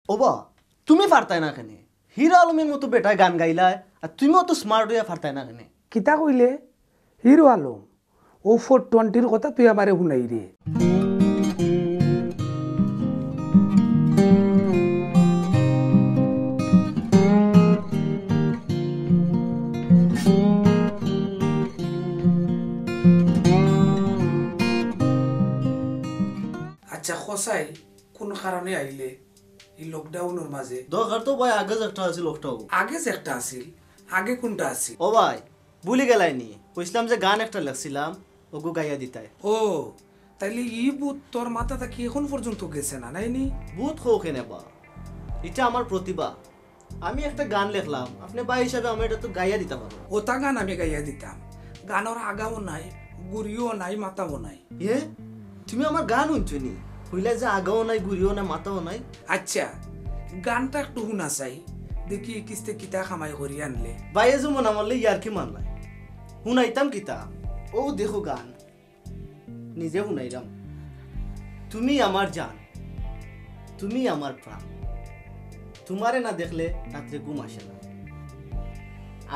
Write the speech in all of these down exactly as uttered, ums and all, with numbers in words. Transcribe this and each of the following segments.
ওবা, তুমি পারতায় না কেনে? হিরো আলমের মতো বেটায় গান গাইলায়, আর তুমি অত স্মার্ট অইয়া পারতায় না কেনে? কিতা কইলে? হিরো আলম? ও ফোর টোয়েন্টির কথা তুই আমারে হুনাইরে। আচ্ছা, কছাই, কোন কারণে আইলে এই লকডাউনর মাঝে? দরকার তো ভাই, আগে যে একটা আছিল, ওটাও। আগে যে একটা আছিল, আগে কোনটা আছিল? ও ভাই, ভুলি গেলায়নি? কইছিলাম যে গান একটা লেখছিলাম, ওগু গাইয়া দিতায়। ও, তাইলে ই ভূত তোর মাথা থাকি এখন পর্যন্ত গেছে না, নাইনি? ভূত কও কেনে বা, ইটা আমার প্রতিভা। আমি একটা গান লেখলাম, আপনে ভাই হিসাবে আমার ইটা তো গাইয়া দিতা পারো। ওটা গান আমি গাইয়া দিতাম। গানর আগাও নাই, গুড়িও নাই, মাথাও নাই। এ, তুমি আমার গান হুনছো নি? কইলা যে আগাও নাই, গুড়িও নাই, মাথাও নাই। আচ্ছা, গানটা একটু হুনা চাই, দেখি কিস্তে কিতা কামাই করি আনলে। ভাইয়ে যেমন আমারলে ইয়ার্কি মারলায়, হুনাইতাম কিতা? ও দেখো গান, নিজে হুনাইলাম। তুমি আমার জান, তুমি আমার প্রাণ, তোমারে না দেখলে রাত্রে ঘুম আসে না।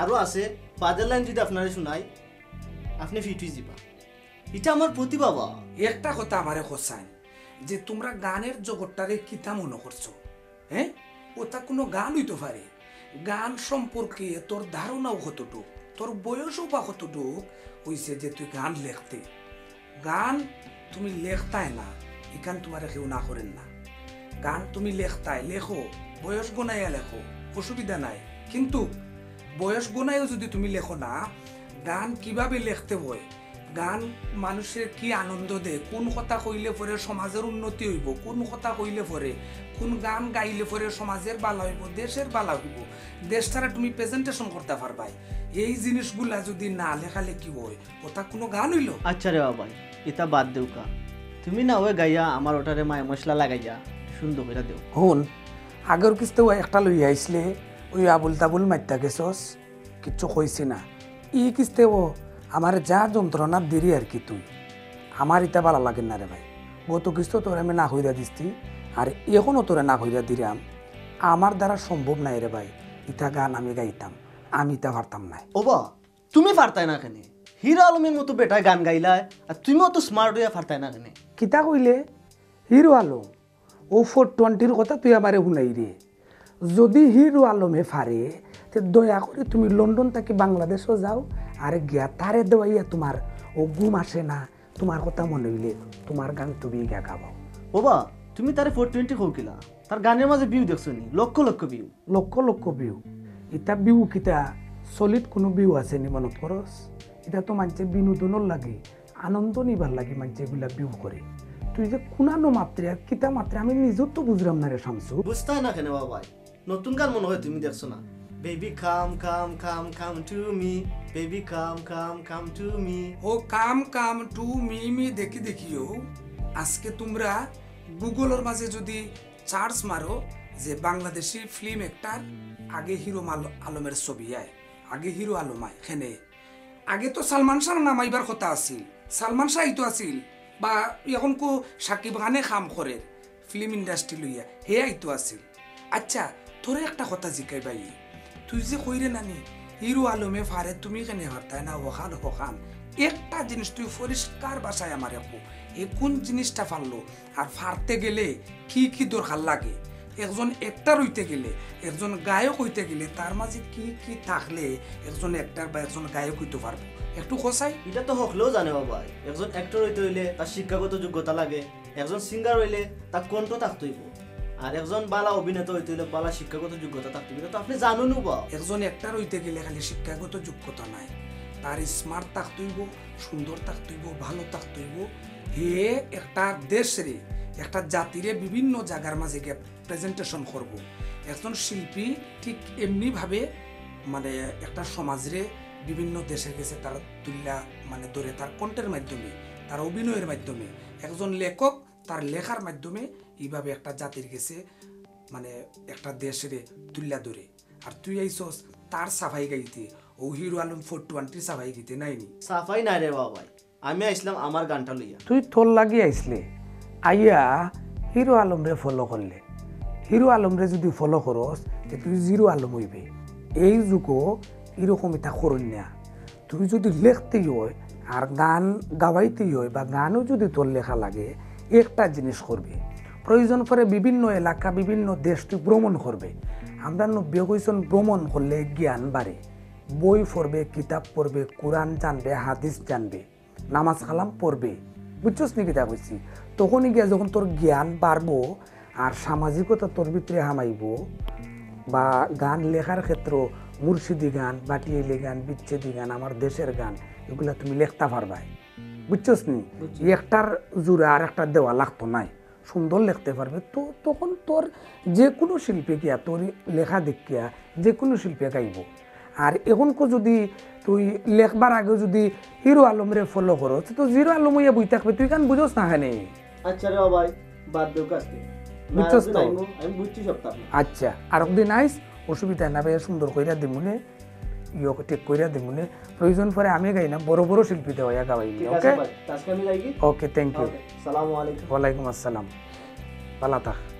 আরো আছে, বাদের লাইন যদি আপনারে শুনাই, আপনে ফিট হয়ে যাবা। এটা আমার প্রতিভা বা। একটা কথা আমারে কছাইন, যে তোমরা গানের জগৎটারে কিতা মনে করছো, হ্যাঁ? ওটা কোনো গান হইতে পারে? গান সম্পর্কে তোর ধারণাও কতটুক, তোর বয়সও বা কতটুক হইছে যে তুই গান লেখতে? গান তুমি লেখতায় না, এখান তোমারে কেউ না করেন না। গান তুমি লেখতায়, লেখো, বয়স গনাইয়া লেখো, অসুবিধা নাই। কিন্তু বয়স গনাইও যদি তুমি লেখো না, গান কিভাবে লেখতে হয়, গান মানুষের কি আনন্দ দেয়, কোন কথা কইলে পরে সমাজের উন্নতি হইব, কোন কথা কইলে পরে, কোন গান গাইলে পরে সমাজের ভালা হইব, দেশের ভালা হইব, দেশটারে তুমি প্রেজেন্টেশন করতে পারবায়, এই জিনিসগুলা যদি না লেখালেখি হয়, ওটা কোনো গান হইল? আচ্ছা রে বাবা, ইতা বাদ দেউকা। তুমি না ওই গাইয়া আমার ওটারে মায় মশলা লাগাইয়া সুন্দর কইরা দেও। হুন, আগর কিস্তে ও একটা লইয়া আইসলে, ওই আবুল তাবুল মাইত্তা গেছস, কিচ্ছু কইছি না। ই কিস্তে ও আমার যা যন্ত্রণা দিরি আর কি তুই, আমার ইতা ভালা লাগে না রে ভাই। গত কিস্তে তোরে আমি না কইরা দিস্তি, আর এখনো তোরে না কইরা দিরাম। আমার দ্বারা সম্ভব নাই রে ভাই, ইতা গান আমি গাইতাম, আমি ইতা পারতাম নাই। ওবা, তুমি পারতায় না কেনে? হিরো আলমের মতো বেটায় গান গাইলায়, আর তুমিও তো স্মার্ট হইয়া পারতায় না কেনে? কিতা কইলে? হিরো আলম? ও ফোর টোয়েন্টির কথা তুই আমারে হুনাইরে। যদি হিরো আলমে পারে, তে দয়া করে তুমি লন্ডন থাকি বাংলাদেশও যাও, আর গিয়া তারে দেওয়াইয়া তোমার ও ঘুম আসে না, তোমার কথা মনে হইলে তোমার গান তুমি গিয়া গাবাও। ওবা, তুমি তারে ফোর টোয়েন্টি কও কিলা? তার গানের মাঝে ভিউ দেখছো নি? লক্ষ লক্ষ ভিউ। লক্ষ লক্ষ ভিউ। ইতা ভিউ কিতা সলিড কোনো ভিউ আছে নি মনত করস? ইতা তো মানষে বিনোদনর লাগি, আনন্দ নিবার লাগি মানষে এগুলা ভিউ করে। তুই যে কুনানো মাত্রে আর কিতা মাত্রে আমি নিজেও তো বুঝলাম না রে শামসু। বুঝতায় না কেনে বাবা? নতুন গান মনে হয় তুমি দেখছো না? Baby come, come, come, come to me, baby come, come, come to me। ও come come to me me দেখি দেখিও, আজকে তোমরা গুগলর মাঝে যদি সার্চ মারো যে বাংলাদেশি ফিল্ম অ্যাক্টর, আগে হিরো মাল-, আলমের ছবি আয়, আগে হিরো আলম আয়, খেনে আগে তো সালমান শাহর নাম আইবার কথা আছিল, সালমান শাহ আইতো আছিল, বা এখন কো সাকিব খানে কাম করের ফিল্ম ইন্ডাস্ট্রি লইয়া, হে আইতো আছিল। আচ্ছা, তোরে একটা কথা জিকাই ভাই, তুই যে কইরে নানি হিরো আলমে পারে, তুমি কেনে পারতায় না? হকান হকান একটা জিনিস তুই পরিষ্কার ভাষায় আমারে কো, হে কোন জিনিসটা পারলো, আর পারতে গেলে কি কি দরকার লাগে? একজন অ্যাক্টর হইতে গেলে, একজন গায়ক হইতে গেলে তার মাঝে কি কি থাকলে একজন অ্যাক্টর বা একজন গায়ক হইতে পারবো? একটু কছাই। এটা তো হকলেও জানে বাবা, একজন অ্যাক্টর হইতে হইলে তার শিক্ষাগত যোগ্যতা লাগে, একজন সিঙ্গার হইলে তার কণ্ঠ থাকতে হইব, আর একজন বালা অভিনেতা হইতে হইলে বালা শিক্ষাগত যোগ্যতা থাকতে হইব। এটা তো আপনি জানেন বা। একজন অ্যাক্টর হইতে গেলে খালি শিক্ষাগত যোগ্যতা নাই, তার স্মার্ট থাকতে হইব, সুন্দর থাকতে হইব, ভালো থাকতে হইব। হে একটা দেশরে, একটা জাতিরে বিভিন্ন জায়গার মাঝে গিয়া প্রেজেন্টেশন করব। একজন শিল্পী ঠিক এমনিভাবে মানে একটা সমাজরে বিভিন্ন দেশে গেছে তার তুল্লা মানে ধরে তার কণ্ঠের মাধ্যমে, তার অভিনয়ের মাধ্যমে, একজন লেখক তার লেখার মাধ্যমে এইভাবে একটা জাতির গেছে মানে একটা দেশরে তুল্লা ধরে। আর তুই আইছস তার সাফাই গাইতে, ও হিরো আলম ফোর টোয়েন্টির সাফাই গাইতে নাইনি? সাফাই নাই রে বাবা ভাই, আমি আইছলাম আমার গানটা লইয়া। তুই তোর লাগি আইছলে, আইয়া হিরো আলমরে ফলো করলে। হিরো আলমরে যদি ফলো করস, তে তুই জিরো আলম অইবে। এই যুগো এরকম ইতা করইন না। তুই যদি লেখতেই অয়, আর গান গাওয়াইতেই অয়, বা গানও যদি তোর লেখা লাগে, একটা জিনিস করবে। প্রয়োজন পড়ে বিভিন্ন এলাকা, বিভিন্ন দেশ তুই ভ্রমণ করবে। আমরার নবীয়ে কইছইন, ভ্রমণ করলে জ্ঞান বাড়ে। বই পড়বে, কিতাব পড়বে, কোরআন জানবে, হাদিস জানবে, নামাজ কালাম পড়বে। বুঝছস নি কিতা কইছি? তখনই গিয়া যখন তোর জ্ঞান বাড়বো আর সামাজিকতা তোর ভিতরে হামাইবো, বা গান লেখার ক্ষেত্রে মুর্শিদি গান, ভাটিয়ালি গান, বিচ্ছেদি গান, আমার দেশের গান, এগুলা তুমি লেখতা পারবায়। বুঝছস নি? বুঝছি। একটার জুড়া আর একটা দেওয়া লাগতো নায়, সুন্দর লেখতে পারবে। তো তখন তোর যে কোনো শিল্পে গিয়া, তোর লেখা দেখিয়া যে কোনো শিল্পে গাইবো। আর এখন কো যদি তুই লেখবার আগে যদি হিরো আলমরে ফলো করস, তো জিরো আলম অইয়া বই থাকবে, তুই গান বুঝস না কেনে? আচ্ছা রে ভাই, বাদ দেও আজকে। না, বুঝছস তো? আমি বুঝছি সবটা। আচ্ছা, আরক দিন আইস, অসুবিধা না ভাই, সুন্দর কইরা দিমুনে, ইয়ে ঠিক কইরা দিমুনে। প্রয়োজন পড়ে আমি গাই না, বড় বড় শিল্পী দেওয়া গাওয়াই। ঠিক আছে ওকে? ভাই, আজকে আমি যাই কি? ওকে, thank you। ওকে, সালামু আলাইকুম। ওয়ালাইকুম আসসালাম। ভালা থাক।